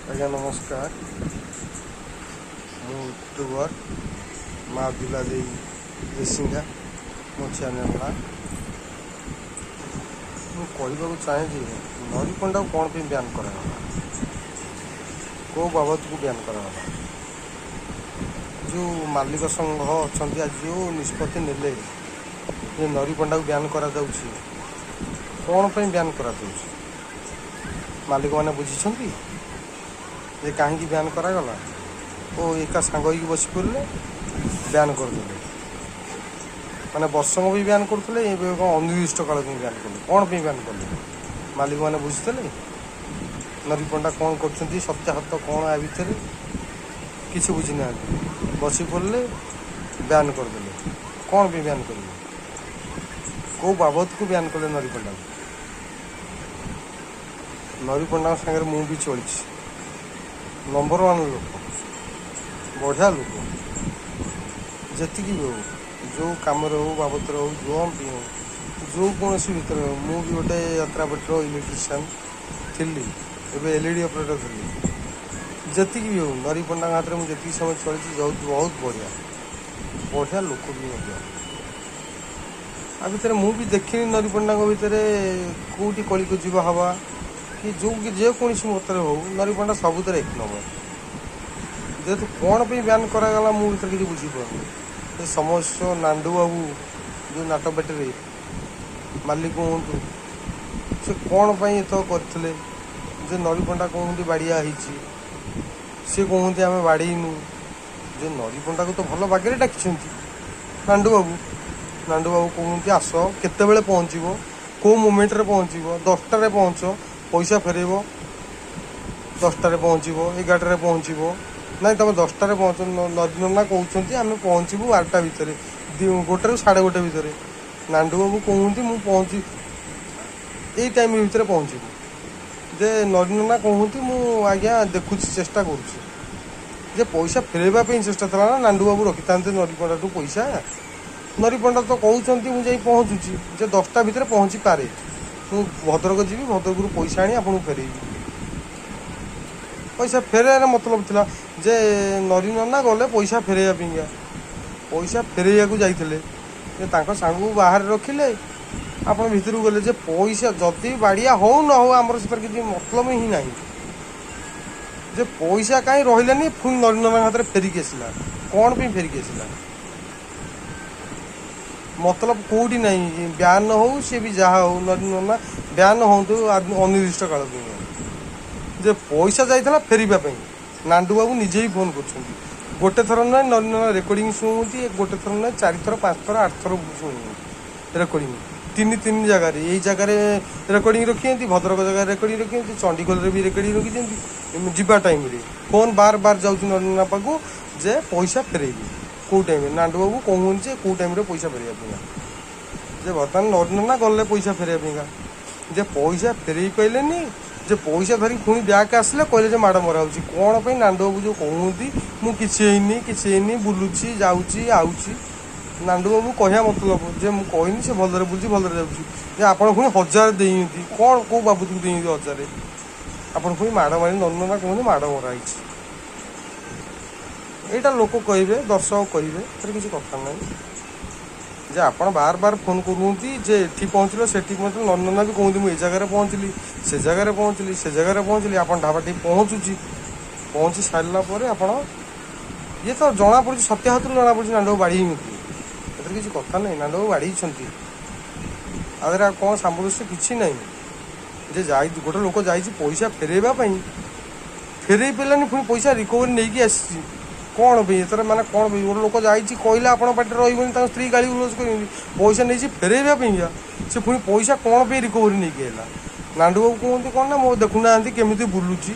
ଆଜ୍ଞା ନମସ୍କାର। ମୁଁ ୟୁଟ୍ୟୁବର ମା ଦୁଲା ଦେଇ ରେସିଙ୍ଗା, ମୋ ଚ୍ୟାନେଲ୍ ନାଁ। ମୁଁ କହିବାକୁ ଚାହେଁ ଯେ ନରିପଣ୍ଡାକୁ କ'ଣ ପାଇଁ ବ୍ୟାନ୍ କରାଗଲା? କେଉଁ ବାବଦକୁ ବ୍ୟାନ୍ କରାଗଲା? ଯେଉଁ ମାଲିକ ସଂଘ ଅଛନ୍ତି, ଆଜି ଯେଉଁ ନିଷ୍ପତ୍ତି ନେଲେ ଯେ ନରିପଣ୍ଡାକୁ ବ୍ୟାନ୍ କରାଯାଉଛି, କ'ଣ ପାଇଁ ବ୍ୟାନ୍ କରାଯାଉଛି? ମାଲିକମାନେ ବୁଝିଛନ୍ତି ଯେ କାହିଁକି ବ୍ୟାନ୍ କରାଗଲା? ଓ ଏକା ସାଙ୍ଗ ହେଇକି ବସି ପଡ଼ିଲେ, ବ୍ୟାନ୍ କରିଦେଲେ। ମାନେ ବର୍ଷକ ବି ବ୍ୟାନ୍ କରୁଥିଲେ, ଏବେ କ'ଣ ଅନିର୍ଦ୍ଦିଷ୍ଟ କାଳ ପାଇଁ ବ୍ୟାନ୍ କଲେ? କ'ଣ ପାଇଁ ବ୍ୟାନ୍ କଲେ? ମାଲିକମାନେ ବୁଝିଥିଲେ? ନରିପଣ୍ଡା କ'ଣ କରୁଛନ୍ତି, ସତ୍ୟାସତ୍ୟ କ'ଣ ଆ ଭିତରେ କିଛି ବୁଝିନାହାନ୍ତି। ବସି ପଡ଼ିଲେ, ବ୍ୟାନ୍ କରିଦେଲେ। କ'ଣ ପାଇଁ ବ୍ୟାନ୍ କରିବେ? କେଉଁ ବାବଦକୁ ବ୍ୟାନ୍ କଲେ ନରିପଣ୍ଡାକୁ? ନରିପଣ୍ଡାଙ୍କ ସାଙ୍ଗରେ ମୁଁ ବି ଚଳିଛି। ନମ୍ବର ୱାନ୍ ଲୋକ, ବଢ଼ିଆ ଲୋକ। ଯେତିକି ବି ହଉ, ଯେଉଁ କାମରେ ହଉ, ବାବଦରେ ହଉ, ଯେଉଁ ବି ହଉ, ଯେଉଁ କୌଣସି ଭିତରେ ହଉ। ମୁଁ ବି ଗୋଟେ ଯାତ୍ରା ପାର୍ଟିର ଇଲେକ୍ଟ୍ରିସିଆନ୍ ଥିଲି, ଏବେ ଏଲ୍ଇଡି ଅପରେଟର ଥିଲି। ଯେତିକି ବି ହଉ, ନରିପଣ୍ଡାଙ୍କ ହାତରେ ମୁଁ ଯେତିକି ସମୟ ଚଳିଛି, ବହୁତ ବହୁତ ବଢ଼ିଆ ବଢ଼ିଆ ଲୋକ ବି ମଧ୍ୟ। ଆ ଭିତରେ ମୁଁ ବି ଦେଖିନି ନରିପଣ୍ଡାଙ୍କ ଭିତରେ କେଉଁଠି କଳିକୁ ଯିବା ହବା କି ଯେଉଁ କି ଯେକୌଣସି ମତରେ ହଉ, ନରିପଣ୍ଡା ସବୁଥିରେ ଏକ ନମ୍ବର। ଯେହେତୁ କ'ଣ ପାଇଁ ବ୍ୟାନ୍ କରାଗଲା, ମୁଁ ଭିତରେ କିଛି ବୁଝିପାରୁନି। ଏ ସମସ୍ତ ନାଣ୍ଡୁ ବାବୁ ଯେଉଁ ନାଟପାଟିରେ ମାଲିକ ହୁଅନ୍ତୁ, ସେ କ'ଣ ପାଇଁ ଏତକ କରିଥିଲେ? ଯେ ନରିପଣ୍ଡା କୁହନ୍ତି ବାଡ଼ିଆ ହେଇଛି, ସେ କୁହନ୍ତି ଆମେ ବାଡ଼େଇନୁ। ଯେ ନରିପଣ୍ଡାକୁ ତ ଭଲ ବାଗରେ ଡାକିଛନ୍ତି ନାଣ୍ଡୁ ବାବୁ। ନାଣ୍ଡୁ ବାବୁ କୁହନ୍ତି ଆସ, କେତେବେଳେ ପହଞ୍ଚିବ, କେଉଁ ମୋମେଣ୍ଟରେ ପହଞ୍ଚିବ? 10ଟାରେ ପହଞ୍ଚ, ପଇସା ଫେରେଇବ। 10ଟାରେ ପହଞ୍ଚିବ, 11ଟାରେ ପହଞ୍ଚିବ? ନାଇଁ, ତମେ 10ଟାରେ ପହଞ୍ଚ। ନନା କହୁଛନ୍ତି ଆମେ ପହଞ୍ଚିବୁ 12ଟା ଭିତରେ, 1ରୁ 1:30 ଭିତରେ। ନାଣ୍ଡୁ ବାବୁ କହୁଛନ୍ତି ମୁଁ ପହଞ୍ଚି ଏଇ ଟାଇମ୍ ଭିତରେ ପହଞ୍ଚିବୁ। ଯେ ନନା କହୁଛନ୍ତି ମୁଁ ଆଜ୍ଞା ଦେଖୁଛି, ଚେଷ୍ଟା କରୁଛି। ଯେ ପଇସା ଫେରାଇବା ପାଇଁ ଚେଷ୍ଟା ଥିଲା ନା, ନାଣ୍ଡୁ ବାବୁ ରଖିଥାନ୍ତେ ନରିପଣ୍ଡାଠୁ ପଇସା। ନରିପଣ୍ଡା ତ କହୁଛନ୍ତି ମୁଁ ଯାଇ ପହଞ୍ଚୁଛି, ଯେ 10ଟା ଭିତରେ ପହଞ୍ଚି ପାରେ, ମୁଁ ଭଦ୍ରକ ଯିବି, ଭଦ୍ରକରୁ ପଇସା ଆଣି ଆପଣଙ୍କୁ ଫେରେଇବି। ପଇସା ଫେରାଇବାର ମତଲବ ଥିଲା ଯେ ନରି ନନା ଗଲେ ପଇସା ଫେରାଇବା ପାଇଁକା, ପଇସା ଫେରାଇବାକୁ ଯାଇଥିଲେ। ଯେ ତାଙ୍କ ସାଙ୍ଗକୁ ବାହାରେ ରଖିଲେ, ଆପଣ ଭିତରକୁ ଗଲେ। ଯେ ପଇସା ଯଦି ବାଡ଼ିଆ ହଉ ନ ହଉ, ଆମର ସେଥିରେ କିଛି ମତଲବ ହିଁ ନାହିଁ। ଯେ ପଇସା କାହିଁ ରହିଲାନି? ପୁଣି ନରି ନନାଙ୍କ ହାତରେ ଫେରିକି ଆସିଲା। କ'ଣ ପାଇଁ ଫେରିକି ଆସିଲା? ମତଲବ କୋଉଠି ନାହିଁ। ବ୍ୟାନ୍ ହଉ, ସିଏ ବି ଯାହା ହଉ, ନରି ନନା ବ୍ୟାନ୍ ହୁଅନ୍ତୁ ଅନିର୍ଦ୍ଦିଷ୍ଟ କାଳ ପାଇଁ। ଯେ ପଇସା ଯାଇଥିଲା ଫେରିବା ପାଇଁ। ନାଣ୍ଡୁ ବାବୁ ନିଜେ ହିଁ ଫୋନ୍ କରୁଛନ୍ତି। ଗୋଟେ ଥର ନୁହେଁ, ନରି ନନା ରେକର୍ଡ଼ିଂ ଶୁଣନ୍ତି। ଗୋଟେ ଥର ନୁହେଁ, ଚାରିଥର, ପାଞ୍ଚ ଥର, ଆଠ ଥର ଶୁଣନ୍ତି ରେକର୍ଡ଼ିଂ। ତିନି ତିନି ଜାଗାରେ, ଏଇ ଜାଗାରେ ରେକର୍ଡ଼ିଂ ରଖିଛନ୍ତି, ଭଦ୍ରକ ଜାଗାରେ ରେକର୍ଡ଼ିଂ ରଖିଛନ୍ତି, ଚଣ୍ଡିଖୋଲରେ ବି ରେକର୍ଡ଼ିଂ ରଖିଛନ୍ତି। ଯିବା ଟାଇମ୍ରେ ଫୋନ୍ ବାର ବାର ଯାଉଛି ନରି ନନା ପାଖକୁ ଯେ ପଇସା ଫେରେଇବି କେଉଁ ଟାଇମ୍ରେ। ନାଣ୍ଡୁ ବାବୁ କହୁଛନ୍ତି ଯେ କେଉଁ ଟାଇମ୍ରେ ପଇସା ଫେରେଇବା ପାଇଁକା। ଯେ ବର୍ତ୍ତମାନ ନରି ନନା ଗଲେ ପଇସା ଫେରେଇବା ପାଇଁକା, ଯେ ପଇସା ଫେରେଇ ପାଇଲେନି। ଯେ ପଇସା ଧରିକି ପୁଣି ବ୍ୟାକ୍ ଆସିଲେ, କହିଲେ ଯେ ମାଡ଼ ମରା ହେଉଛି। କ'ଣ ପାଇଁ? ନାଣ୍ଡୁ ବାବୁ ଯେଉଁ କହୁଛନ୍ତି ମୁଁ କିଛି ହେଇନି, କିଛି ହେଇନି, ବୁଲୁଛି, ଯାଉଛି, ଆଉଛି। ନାଣ୍ଡୁ ବାବୁ କହିବା ମତଲବ ଯେ ମୁଁ କହିନି, ସେ ଭଲରେ ବୁଲୁଛି, ଭଲରେ ଯାଉଛି। ଯେ ଆପଣ ପୁଣି 1000 ଦେଇଛନ୍ତି, କ'ଣ କେଉଁ ବାବଦକୁ ଦେଇଛନ୍ତି 1000? ଆପଣ ପୁଣି ମାଡ଼ ମାରି, ନନା କୁହନ୍ତି ମାଡ଼ ମରା ହେଇଛି। ଏଇଟା ଲୋକ କହିବେ, ଦର୍ଶକ କହିବେ, ଏଥିରେ କିଛି କଥା ନାହିଁ। ଯେ ଆପଣ ବାର ବାର ଫୋନ୍ କରୁଛନ୍ତି ଯେ ଏଠି ପହଞ୍ଚିଲ, ସେଠି ପହଞ୍ଚିଲ। ନନା ବି କହୁଛନ୍ତି ମୁଁ ଏ ଜାଗାରେ ପହଞ୍ଚିଲି, ସେ ଜାଗାରେ ପହଞ୍ଚିଲି, ସେ ଜାଗାରେ ପହଞ୍ଚିଲି, ଆପଣ ଢାବାଠି ପହଞ୍ଚୁଛି। ପହଞ୍ଚି ସାରିଲା ପରେ ଆପଣ ଇଏ ତ ଜଣାପଡ଼ୁଛି, ସତ୍ୟ ହାତରୁ ଜଣାପଡ଼ୁଛି ନାଣ୍ଡୁକୁ ବାଡ଼ି ହେଇନଥିଲେ। ଏଥିରେ କିଛି କଥା ନାହିଁ। ନାଣ୍ଡୁକୁ ବାଡ଼େଇଛନ୍ତି, ଆ ଦେହରେ ଆଉ କ'ଣ ସାମଞ୍ଜସ୍ୟ କିଛି ନାହିଁ। ଯେ ଯାଇ ଗୋଟେ ଲୋକ ଯାଇଛି ପଇସା ଫେରେଇବା ପାଇଁ, ଫେରେଇ ପାରିଲାନି, ପୁଣି ପଇସା ରିକଭରି ନେଇକି ଆସିଛି। କ'ଣ ପାଇଁ ଏଥର? ମାନେ କ'ଣ ପାଇଁ ଗୋଟେ ଲୋକ ଯାଇଛି, କହିଲେ ଆପଣଙ୍କ ପାଟିରେ ରହିବନି, ତାଙ୍କ ସ୍ତ୍ରୀ ଗାଳି ଗୁଲଜ କରିବେନି। ପଇସା ନେଇଛି ଫେରେଇବା ପାଇଁକା, ସେ ପୁଣି ପଇସା କ'ଣ ପାଇଁ ରିକଭରି ନେଇକି ହେଲା? ନାଣ୍ଡୁ ବାବୁ କୁହନ୍ତି କ'ଣ ନା ମୋ ଦେଖୁନାହାନ୍ତି କେମିତି ବୁଲୁଛି,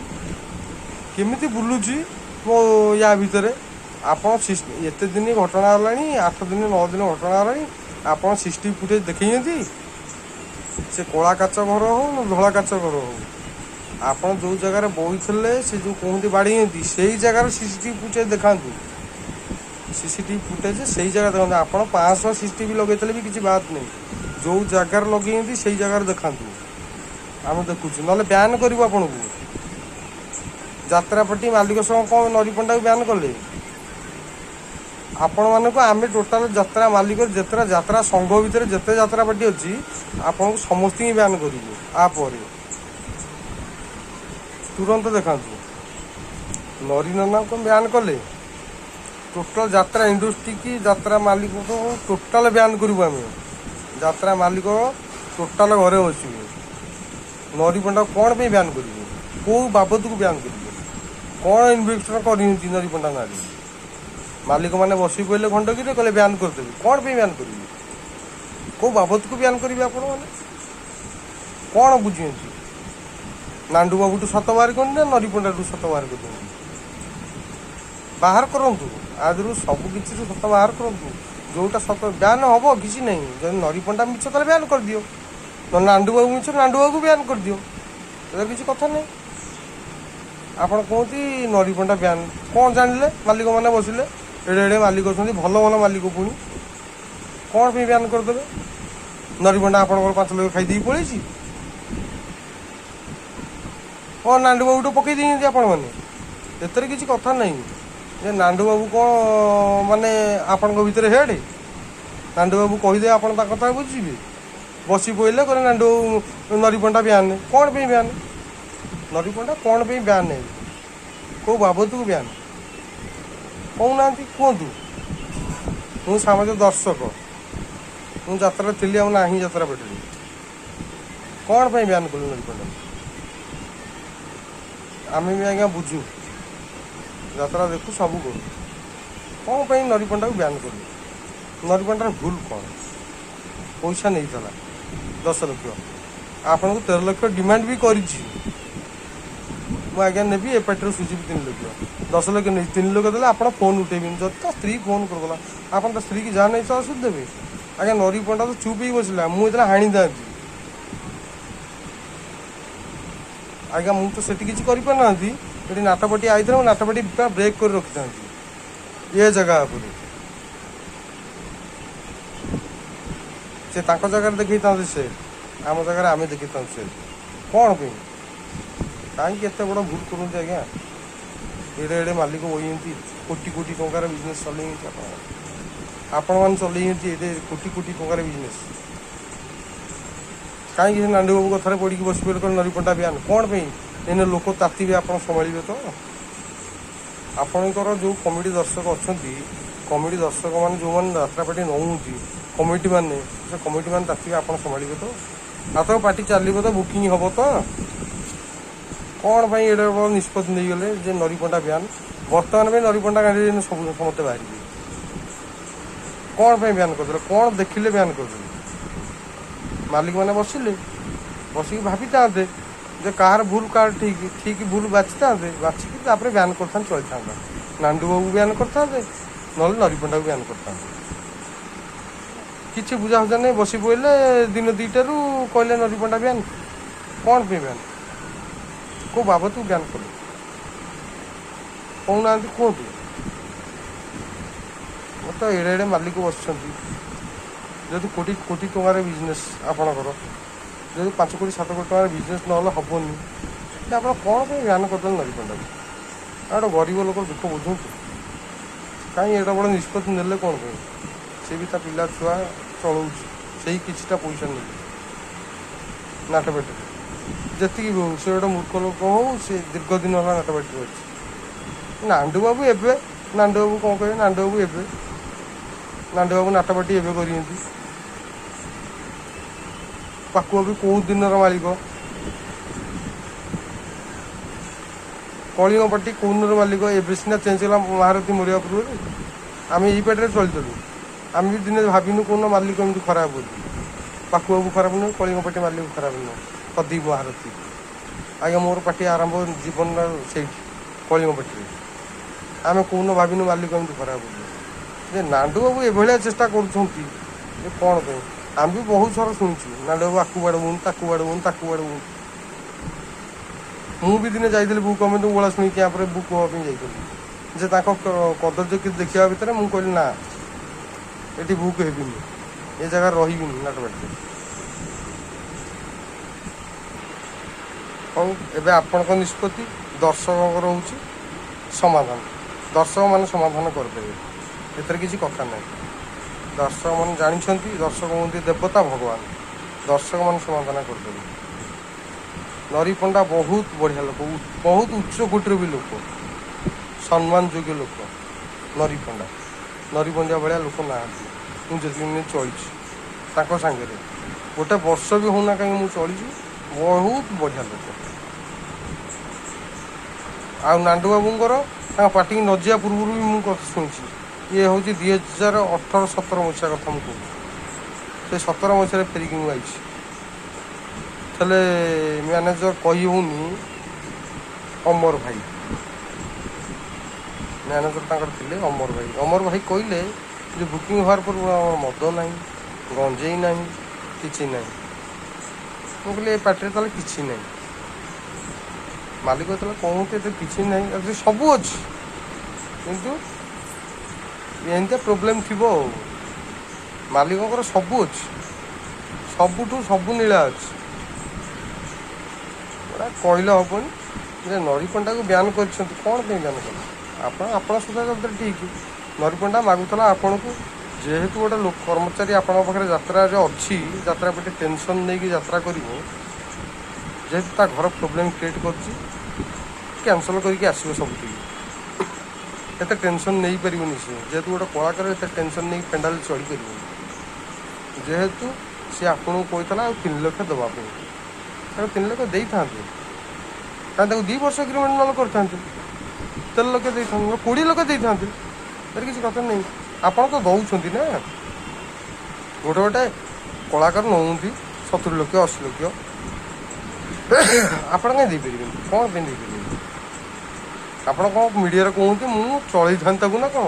କେମିତି ବୁଲୁଛି ମୋ ୟା ଭିତରେ। ଆପଣ ଏତେ ଦିନ ଘଟଣା ହେଲାଣି, 8 ଦିନ 9 ଦିନ ଘଟଣା ହେଲାଣି, ଆପଣ ସିସିଟିଭି ଫୁଟେଜ୍ ଦେଖେଇଛନ୍ତି? ସେ କଳା କାଚ ଘର ହଉ ନା ଧଳା କାଚ ଘର ହଉ, ଆପଣ ଯେଉଁ ଜାଗାରେ ବଇଥିଲେ, ସେ ଯେଉଁ କୁହନ୍ତି ବାଡ଼େଇଛନ୍ତି, ସେଇ ଜାଗାରେ ସିସିଟିଭି ଫୁଟେଜ୍ ଦେଖାନ୍ତୁ। ସିସିଟିଭି ଫୁଟେଜ୍ ସେଇ ଜାଗା ଦେଖାନ୍ତୁ। ଆପଣ 500 ସିସିଟିଭି ଲଗେଇଥିଲେ ବି କିଛି ବାତ ନାହିଁ। ଯେଉଁ ଜାଗାରେ ଲଗେଇଛନ୍ତି, ସେଇ ଜାଗାରେ ଦେଖାନ୍ତୁ, ଆମେ ଦେଖୁଛୁ। ନହେଲେ ବ୍ୟାନ୍ କରିବୁ ଆପଣଙ୍କୁ। ଯାତ୍ରା ପାର୍ଟି ମାଲିକ ସହ କ'ଣ ନରି ପଣ୍ଡାକୁ ବ୍ୟାନ୍ କଲେ? ଆପଣମାନଙ୍କୁ ଆମେ ଟୋଟାଲ ଯାତ୍ରା ମାଲିକ, ଯେତେଟା ଯାତ୍ରା ସଂଘ ଭିତରେ ଯେତେ ଯାତ୍ରା ପାର୍ଟି ଅଛି, ଆପଣଙ୍କୁ ସମସ୍ତଙ୍କୁ ବ୍ୟାନ୍ କରିବୁ। ଆ ପରେ ତୁରନ୍ତ ଦେଖାନ୍ତୁ ନରି ନନାକୁ ବ୍ୟାନ୍ କଲେ। ଟୋଟାଲ ଯାତ୍ରା ଇଣ୍ଡଷ୍ଟ୍ରି କି ଯାତ୍ରା ମାଲିକକୁ ଟୋଟାଲ ବ୍ୟାନ୍ କରିବୁ ଆମେ। ଯାତ୍ରା ମାଲିକ ଟୋଟାଲ ଘରେ ବସିବେ। ନରି ପଣ୍ଡା କ'ଣ ପାଇଁ ବ୍ୟାନ୍ କରିବେ? କେଉଁ ବାବଦକୁ ବ୍ୟାନ୍ କରିବେ? କ'ଣ ଇନଭେଷ୍ଟର କରିଛନ୍ତି ନରି ପଣ୍ଡା ନାଁରେ? ମାଲିକମାନେ ବସି ପଡ଼ିଲେ ଖଣ୍ଡଗିରିରେ, କହିଲେ ବ୍ୟାନ୍ କରିଦେବେ। କ'ଣ ପାଇଁ ବ୍ୟାନ୍ କରିବେ? କେଉଁ ବାବଦକୁ ବ୍ୟାନ୍ କରିବେ? ଆପଣମାନେ କ'ଣ ବୁଝିଛନ୍ତି? ନାଣ୍ଡୁ ବାବୁଠୁ ସତ ବାହାର କରନ୍ତୁ ନା ନରି ପଣ୍ଡାଠୁ ସତ ବାହାର କରିଛନ୍ତି? ବାହାର କରନ୍ତୁ, ଆଦିରୁ ସବୁ କିଛିରୁ ସତ ବାହାର କରନ୍ତୁ। ଯେଉଁଟା ସତ ବ୍ୟାନ୍ ହେବ କିଛି ନାହିଁ। ଯଦି ନରି ପଣ୍ଡା ମିଛ, ତାହେଲେ ବ୍ୟାନ୍ କରିଦିଅ। ନହେଲେ ନାଣ୍ଡୁ ବାବୁ ମିଛ, ନାଣ୍ଡୁ ବାବୁକୁ ବ୍ୟାନ୍ କରିଦିଅ। ଏଟା କିଛି କଥା ନାହିଁ। ଆପଣ କୁହନ୍ତି ନରି ପଣ୍ଡା ବ୍ୟାନ୍, କ'ଣ ଜାଣିଲେ? ମାଲିକମାନେ ବସିଲେ, ଏଡ଼େ ଏଡ଼େ ମାଲିକ ଅଛନ୍ତି, ଭଲ ଭଲ ମାଲିକ, ପୁଣି କ'ଣ ପାଇଁ ବ୍ୟାନ୍ କରିଦେବେ? ନରି ପଣ୍ଡା ଆପଣଙ୍କର 5 ଲକ୍ଷ ଖାଇ ଦେଇକି ପଳେଇଛି? କ'ଣ ନାଣ୍ଡୁ ବାବୁଠୁ ପକେଇ ଦେଇଛନ୍ତି ଆପଣମାନେ? ଏଥିରେ କିଛି କଥା ନାହିଁ ଯେ ନାଣ୍ଡୁ ବାବୁ କ'ଣ ମାନେ ଆପଣଙ୍କ ଭିତରେ ହେଡ଼୍। ନାଣ୍ଡୁ ବାବୁ କହିଦେବେ, ଆପଣ ତା କଥା ବୁଝିବେ? ବସି ପଡ଼ିଲେ, କହିଲେ ନାଣ୍ଡୁ ନରି ପଣ୍ଡା ବ୍ୟାନ୍। କ'ଣ ପାଇଁ ବ୍ୟାନ୍? ନରି ପଣ୍ଡା କ'ଣ ପାଇଁ ବ୍ୟାନ୍ ହେବେ? କେଉଁ ବାବଦକୁ ବ୍ୟାନ୍ କହୁନାହାନ୍ତି? କୁହନ୍ତୁ। ମୁଁ ସାମାନ୍ୟ ଦର୍ଶକ, ମୁଁ ଯାତ୍ରାରେ ଥିଲି ଆଉ ନାହିଁ ଯାତ୍ରା ପାର୍ଟିରେ। କ'ଣ ପାଇଁ ବ୍ୟାନ୍ କଲେ ନରି ପଣ୍ଡା? ଆମେ ବି ଆଜ୍ଞା ବୁଝୁ, ଯାତ୍ରା ଦେଖୁ, ସବୁ କରୁ। କ'ଣ ପାଇଁ ନରି ପଣ୍ଡାକୁ ବ୍ୟାନ୍ କଲେ? ନରି ପଣ୍ଡାର ଭୁଲ କ'ଣ? ପଇସା ନେଇଥିଲା 10 ଲକ୍ଷ, ଆପଣଙ୍କୁ 13 ଲକ୍ଷ ଡିମାଣ୍ଡ ବି କରିଛି। ମୁଁ ଆଜ୍ଞା ନେବି, ଏ ପାର୍ଟିରୁ ସୁଝିବି 3 ଲକ୍ଷ। 10 ଲକ୍ଷ ନେଇ 3 ଲକ୍ଷ ଦେଲେ ଆପଣ ଫୋନ୍ ଉଠେଇବେନି। ଯଦି ତା ସ୍ତ୍ରୀ ଫୋନ୍ କରିଦେଲା, ଆପଣ ତା ସ୍ତ୍ରୀକି ଯାହା ନେଇ ତାହା ସୁଧି ଦେବେ? ଆଜ୍ଞା, ନରି ପଣ୍ଡା ତ ଚୁପ୍ ହେଇକି ବସିଲା। ମୁଁ ଯେତେବେଳେ ହାଣିଥାନ୍ତି ଆଜ୍ଞା, ମୁଁ ତ ସେଠି କିଛି କରିପାରିନାହାନ୍ତି। ଏଠି ନାଟପଟି ଆଇଥିଲା, ମୁଁ ନାଟପଟି ପୁରା ବ୍ରେକ୍ କରି ରଖିଥାନ୍ତି ଏ ଜାଗା ଉପରେ। ସେ ତାଙ୍କ ଜାଗାରେ ଦେଖେଇଥାନ୍ତେ, ସେ ଆମ ଜାଗାରେ ଆମେ ଦେଖେଇଥାନ୍ତୁ। ସେ କ'ଣ ପାଇଁ, କାହିଁକି ଏତେ ବଡ଼ ଭୁଲ କରନ୍ତି ଆଜ୍ଞା? ଏଡ଼େ ଏଡ଼େ ମାଲିକ ବଇଛନ୍ତି, କୋଟି କୋଟି ଟଙ୍କାର ବିଜନେସ୍ ଚଲେଇଛନ୍ତି। ଆପଣମାନେ ଚଲେଇଛନ୍ତି ଏଡ଼େ କୋଟି କୋଟି ଟଙ୍କାର ବିଜନେସ୍। କାହିଁକି ସେ ନାଣ୍ଡୁ ବାବୁ କଥାରେ ପଡ଼ିକି ବସି ପଡ଼ିଲେ, କ'ଣ ନରି ପଣ୍ଡା ବ୍ୟାନ୍? କ'ଣ ପାଇଁ? ଏଇନେ ଲୋକ ତାତିବେ, ଆପଣ ସମ୍ଭାଳିବେ ତ? ଆପଣଙ୍କର ଯେଉଁ କମିଟି ଦର୍ଶକ ଅଛନ୍ତି, କମିଟି ଦର୍ଶକମାନେ, ଯେଉଁମାନେ ଯାତ୍ରା ପାର୍ଟି ନେଉଛନ୍ତି, କମିଟି ମାନେ, ସେ କମିଟି ମାନେ ତାତିବେ, ଆପଣ ସମ୍ଭାଳିବେ ତ? ଆପଣଙ୍କ ପାର୍ଟି ଚାଲିବ ତ? ବୁକିଂ ହେବ ତ? କ'ଣ ପାଇଁ ଏଡ଼େ ବଡ଼ ନିଷ୍ପତ୍ତି ନେଇଗଲେ ଯେ ନରି ପଣ୍ଡା ବ୍ୟାନ୍? ବର୍ତ୍ତମାନ ପାଇଁ ନରି ପଣ୍ଡା ଗାଡ଼ିରେ ସବୁ ସମସ୍ତେ ବାହାରିବେ। କ'ଣ ପାଇଁ ବ୍ୟାନ୍ କରିଦେଲେ? କ'ଣ ଦେଖିଲେ ବ୍ୟାନ୍ କରିଦେଲେ? ମାଲିକମାନେ ବସିଲେ, ବସିକି ଭାବିଥାନ୍ତେ ଯେ କାହାର ଭୁଲ, କାହାର ଠିକ୍। ଠିକ୍ ଭୁଲ ବାଛିଥାନ୍ତେ, ବାଛିକି ତାପରେ ବ୍ୟାନ୍ କରିଥାନ୍ତେ, ଚଳିଥାନ୍ତା। ନାଣ୍ଡୁ ବାବୁ ବ୍ୟାନ୍ କରିଥାନ୍ତେ, ନହେଲେ ନରି ପଣ୍ଡାକୁ ବ୍ୟାନ୍ କରିଥାନ୍ତେ। କିଛି ବୁଝାସୁଝା ନାହିଁ, ବସି ପଡ଼ିଲେ ଦିନ 2ଟାରୁ, କହିଲେ ନରି ପଣ୍ଡା ବ୍ୟାନ୍। କ'ଣ ପାଇଁ ବ୍ୟାନ୍? କେଉଁ ବାବଦକୁ ବ୍ୟାନ୍ କଲେ? କହୁନାହାନ୍ତି, କୁହନ୍ତୁ। ତ ଏଡ଼େ ଏଡ଼େ ମାଲିକ ବସିଛନ୍ତି, ଯେହେତୁ କୋଟି କୋଟି ଟଙ୍କାର ବିଜନେସ୍ ଆପଣଙ୍କର, ଯେହେତୁ 5 କୋଟି 7 କୋଟି ଟଙ୍କାର ବିଜନେସ୍ ନହେଲେ ହେବନି, ଆପଣ କ'ଣ ପାଇଁ ବ୍ୟାନ୍ କରିଦେଲେ ନରି ପଣ୍ଡାକୁ? ଆଉ ଗୋଟେ ଗରିବ ଲୋକ ଦୁଃଖ ବୁଝନ୍ତୁ। କାହିଁ ଏଇଟା ବଡ଼ ନିଷ୍ପତ୍ତି ନେଲେ କ'ଣ ପାଇଁ? ସେ ବି ତା ପିଲା ଛୁଆ ଚଳଉଛି ସେଇ କିଛିଟା ପଇସା ନେଇକି ନାଟପେଟରେ। ଯେତିକି ବି ହଉ, ସେ ଗୋଟେ ମୂର୍ଖ ଲୋକ ହଉ, ସେ ଦୀର୍ଘ ଦିନ ହେଲା ନାଟପାଟିରେ ଅଛି। ନାଣ୍ଡୁ ବାବୁ ଏବେ, ନାଣ୍ଡୁ ବାବୁ କ'ଣ କହିବେ? ନାଣ୍ଡୁ ବାବୁ ଏବେ, ନାଣ୍ଡୁ ବାବୁ ନାଟପାଟି ଏବେ କରିଛନ୍ତି। ପାକୁଆ ବି କେଉଁ ଦିନର ମାଲିକ? କଳିଙ୍ଗ ପାର୍ଟି କେଉଁ ଦିନର ମାଲିକ? ଏବେ ସିନା ଚେଞ୍ଜ ହେଲା ମହାରଥୀ ମରିବା ପୂର୍ବରୁ। ଆମେ ଏଇ ପାର୍ଟିରେ ଚଳିଥିଲୁ, ଆମେ ବି ଦିନେ ଭାବିନୁ କେଉଁ ମାଲିକ ଏମିତି ଖରାପ ବୋଲି। ପାକୁ ବାବୁ ଖରାପ ନୁହେଁ, କଳିଙ୍ଗ ପାର୍ଟି ମାଲିକ ଖରାପ ନୁହେଁ, ପ୍ରଦୀପ ମହାରଥୀ ଆଜ୍ଞା। ମୋର ପାର୍ଟି ଆରମ୍ଭ ଜୀବନର ସେଇଠି କଳିଙ୍ଗ ପାର୍ଟିରେ। ଆମେ କେଉଁଦିନ ଭାବିନୁ ମାଲିକ ଏମିତି ଖରାପ ବୋଲି। ଯେ ନାଣ୍ଡୁ ବାବୁ ଏଭଳିଆ ଚେଷ୍ଟା କରୁଛନ୍ତି ଯେ କ'ଣ ପାଇଁ? ଆମେ ବି ବହୁତ ଥର ଶୁଣିଛୁ ନାଣ୍ଡୁ ବାବୁ ଆକୁ ବାଡ଼ଉନ୍, ତାକୁ ବାଡ଼ଉନ୍, ତାକୁ ବାଡ଼ଉନ୍। ମୁଁ ବି ଦିନେ ଯାଇଥିଲି ବୁକ୍ କମିଟି ଓଳାଶୁଣି କ୍ୟାମ୍ପରେ ବୁକ୍ ହେବା ପାଇଁ ଯାଇଥିଲି ଯେ, ତାଙ୍କ କଦର୍ଯ୍ୟ କିଛି ଦେଖିବା ଭିତରେ ମୁଁ କହିଲି ନା, ଏଠି ବୁକ୍ ହେବିନି, ଏ ଜାଗାରେ ରହିବିନି ନାଟବାଟିରେ। ହଉ, ଏବେ ଆପଣଙ୍କ ନିଷ୍ପତ୍ତି। ଦର୍ଶକଙ୍କର ହେଉଛି ସମାଧାନ। ଦର୍ଶକମାନେ ସମାଧାନ କରିଦେବେ, ଏଥିରେ କିଛି କଥା ନାହିଁ। ଦର୍ଶକମାନେ ଜାଣିଛନ୍ତି, ଦର୍ଶକ ହୁଅନ୍ତି ଦେବତା, ଭଗବାନ। ଦର୍ଶକମାନେ ସମାଧାନ କରିଦେବେ। ନରି ପଣ୍ଡା ବହୁତ ବଢ଼ିଆ ଲୋକ, ବହୁତ ଉଚ୍ଚ କୋଟିର ବି ଲୋକ, ସମ୍ମାନ ଯୋଗ୍ୟ ଲୋକ ନରି ପଣ୍ଡା। ନରି ପଣ୍ଡା ଭଳିଆ ଲୋକ ନାହାନ୍ତି। ମୁଁ ଯେତିକି ଦିନ ଚଳିଛି ତାଙ୍କ ସାଙ୍ଗରେ, ଗୋଟେ ବର୍ଷ ବି ହଉନା କାହିଁକି ମୁଁ ଚଳିଛି, ବହୁତ ବଢ଼ିଆ ଲୋକ। ଆଉ ନାଣ୍ଡୁ ବାବୁଙ୍କର ତାଙ୍କ ପାର୍ଟିକି ନ ଯିବା ପୂର୍ବରୁ ବି ମୁଁ କଥା ଶୁଣିଛି। ଇଏ ହେଉଛି 2018-17 ମସିହା କଥା ମୁଁ କହୁଛି। ସେ 17 ମସିହାରେ ଫେରିକି ମୁଁ ଆଇଛି। ହେଲେ ମ୍ୟାନେଜର କହି ହେଉନି, ଅମର ଭାଇ ମ୍ୟାନେଜର ତାଙ୍କର ଥିଲେ, ଅମର ଭାଇ। ଅମର ଭାଇ କହିଲେ ଯେ ବୁକିଂ ହେବାର ପୂର୍ବରୁ ଆମର ମଦ ନାହିଁ, ଗଞ୍ଜେଇ ନାହିଁ, କିଛି ନାହିଁ। ମୁଁ କହିଲି, ଏ ପାର୍ଟିରେ ତାହେଲେ କିଛି ନାହିଁ। ମାଲିକ ଯେତେବେଳେ କହୁନ୍ତି ଏଥିରେ କିଛି ନାହିଁ, ଏଥିରେ ସବୁ ଅଛି, କିନ୍ତୁ ଏମିତିଆ ପ୍ରୋବ୍ଲେମ୍ ଥିବ। ଆଉ ମାଲିକଙ୍କର ସବୁ ଅଛି, ସବୁଠୁ ସବୁ ନୀଳା ଅଛି। ଏଗୁଡ଼ା କହିଲେ ହେବନି ଯେ ନରିପଣ୍ଡାକୁ ବ୍ୟାନ୍ କରିଛନ୍ତି। କ'ଣ ପାଇଁ ବ୍ୟାନ୍ କଲେ ଆପଣ? ଆପଣ ସୁଦ୍ଧା ସବୁଥିରେ ଠିକ୍। ନରିପଣ୍ଡା ମାଗୁଥିଲା ଆପଣଙ୍କୁ, ଯେହେତୁ ଗୋଟେ ଲୋକ କର୍ମଚାରୀ ଆପଣଙ୍କ ପାଖରେ ଯାତ୍ରାରେ ଅଛି, ଯାତ୍ରା ପ୍ରତି ଟେନସନ୍ ନେଇକି ଯାତ୍ରା କରିବ, ଯେହେତୁ ତା ଘର ପ୍ରୋବ୍ଲେମ୍ କ୍ରିଏଟ୍ କରୁଛି, କ୍ୟାନସଲ୍ କରିକି ଆସିବ ସବୁଠିକି। ଏତେ ଟେନସନ୍ ନେଇପାରିବନି ସିଏ। ଯେହେତୁ ଗୋଟେ କଳାକାର, ଏତେ ଟେନସନ୍ ନେଇକି ପେଣ୍ଡାଲ ଚଢ଼ିପାରିବନି। ଯେହେତୁ ସିଏ ଆପଣଙ୍କୁ କହିଥିଲା ଆଉ 3 ଲକ୍ଷ ଦେବା ପାଇଁ, ତାକୁ 3 ଲକ୍ଷ ଦେଇଥାନ୍ତେ। କାରଣ ତାକୁ 2 ବର୍ଷ ଏଗ୍ରିମେଣ୍ଟ ନହେଲେ କରିଥାନ୍ତେ, 3 ଲକ୍ଷ ଦେଇଥାନ୍ତେ, ନହେଲେ 20 ଲକ୍ଷ ଦେଇଥାନ୍ତେ। ଏଥିରେ କିଛି କଥା ନାହିଁ। ଆପଣ ତ ଦେଉଛନ୍ତି ନା। ଗୋଟେ ଗୋଟେ କଳାକାର ନେଉଛନ୍ତି 70 ଲକ୍ଷ, 80 ଲକ୍ଷ। ଆପଣ କାହିଁ ଦେଇପାରିବେନି? କ'ଣ ପାଇଁ ଦେଇପାରିବେନି? ଆପଣ କ'ଣ ମିଡ଼ିଆରେ କୁହନ୍ତି ମୁଁ ଚଳେଇଥାନ୍ତି ତାକୁ ନା କ'ଣ?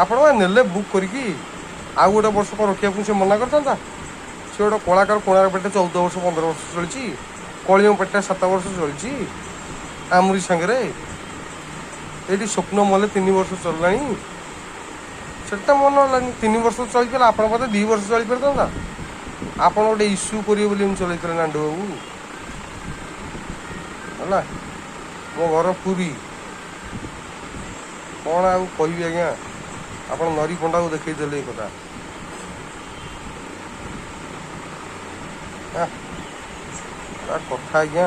ଆପଣ ବା ନେଲେ ବୁକ୍ କରିକି, ଆଉ ଗୋଟେ ବର୍ଷ କ'ଣ ରଖିବାକୁ ସେ ମନା କରିଥାନ୍ତା? ସେ ଗୋଟେ କଳାକାର। କୋଣାର୍କ ପେଟ 14 ବର୍ଷ, 15 ବର୍ଷ ଚଳିଛି। କଳିଙ୍ଗ ପେଟ 7 ବର୍ଷ ଚଳିଛି ଆମରି ସାଙ୍ଗରେ। ଏଇଠି ସ୍ୱପ୍ନ ମଲେ 3 ବର୍ଷ ଚଳିଲାଣି। ସେଟା ମନ ହେଲାନି, 3 ବର୍ଷ ଚଳିପାରିଲା। ଆପଣ ବୋଧେ 2 ବର୍ଷ ଚଳିପାରିଥାନ୍ତା? ଆପଣ ଗୋଟେ ଇସ୍ୟୁ କରିବେ ବୋଲି ଏମିତି ଚଲେଇଥିଲେ ନାଣ୍ଡୁ ବାବୁ। ହେଲା, ମୋ ଘର ପୁରୀ। କ'ଣ ଆଉ କହିବି ଆଜ୍ଞା? ଆପଣ ନରି ପଣ୍ଡାକୁ ଦେଖେଇଦେଲେ ଏ କଥା। କଥା ଆଜ୍ଞା,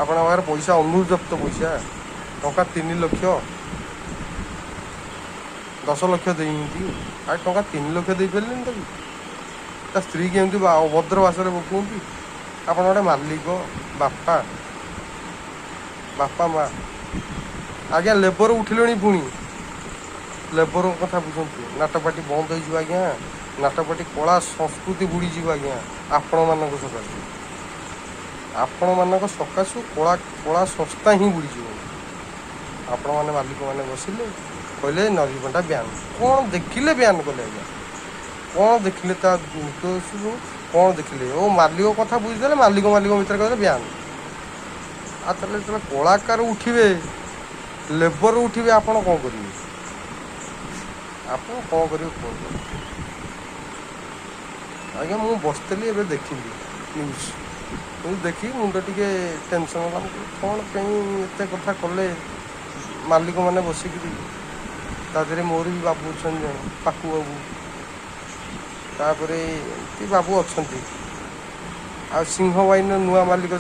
ଆପଣଙ୍କ ପାଖରେ ପଇସା, ଅନୁଜପ୍ତ ପଇସା ଟଙ୍କା 3 ଲକ୍ଷ, 10 ଲକ୍ଷ ଦେଇଛନ୍ତି, ଆଉ ଟଙ୍କା 3 ଲକ୍ଷ ଦେଇପାରିଲେନି ତାକୁ? ତା ସ୍ତ୍ରୀ କେମିତି ଅଭଦ୍ର ଭାଷାରେ ବକୁଛନ୍ତି। ଆପଣ ଗୋଟେ ମାଲିକ, ବାପା ବାପା ମା ଆଜ୍ଞା। ଲେବର ଉଠିଲେଣି ପୁଣି, ଲେବରଙ୍କ କଥା ବୁଝନ୍ତୁ। ନାଟପାଟି ବନ୍ଦ ହେଇଯିବ ଆଜ୍ଞା। ନାଟପାଟି କଳା ସଂସ୍କୃତି ବୁଡ଼ିଯିବ ଆଜ୍ଞା ଆପଣମାନଙ୍କ ସକାଶୁ। ଆପଣମାନଙ୍କ ସକାଶୁ କଳା କଳା ସଂସ୍ଥା ହିଁ ବୁଡ଼ିଯିବ। ଆପଣମାନେ ମାଲିକମାନେ ବସିଲେ, କହିଲେ ନରିପଣ୍ଡା ବ୍ୟାନ୍। କ'ଣ ଦେଖିଲେ ବ୍ୟାନ୍ କଲେ ଆଜ୍ଞା? କ'ଣ ଦେଖିଲେ ତା ନିର୍ଦ୍ଦୋଷରୁ କ'ଣ ଦେଖିଲେ? ଓ ମାଲିକ କଥା ବୁଝିଦେଲେ, ମାଲିକ ମାଲିକ ଭିତରେ କହିଲେ ବ୍ୟାନ୍। ଆଉ ତାହେଲେ ଯେତେବେଳେ କଳାକାର ଉଠିବେ, ଲେବର ଉଠିବେ, ଆପଣ କ'ଣ କରିବେ? ଆପଣ କ'ଣ କରିବେ କୁହନ୍ତୁ ଆଜ୍ଞା? ମୁଁ ବସିଥିଲି, ଏବେ ଦେଖିଲି ନ୍ୟୁଜ୍। ନ୍ୟୁଜ୍ ଦେଖିକି ମୁଣ୍ଡ ଟିକେ ଟେନସନ୍ ହେଲା। ମୁଁ କହିଲି, କ'ଣ ପାଇଁ ଏତେ କଥା କଲେ ମାଲିକମାନେ ବସିକିରି? ତା ଦେହରେ ମୋର ବି ବାବୁ ଅଛନ୍ତି ଜଣେ, ପାକୁ ବାବୁ। ତାପରେ ଏମିତି ବାବୁ ଅଛନ୍ତି। ଆଉ ସିଂହବାହିନୀର ନୂଆ ମାଲିକ।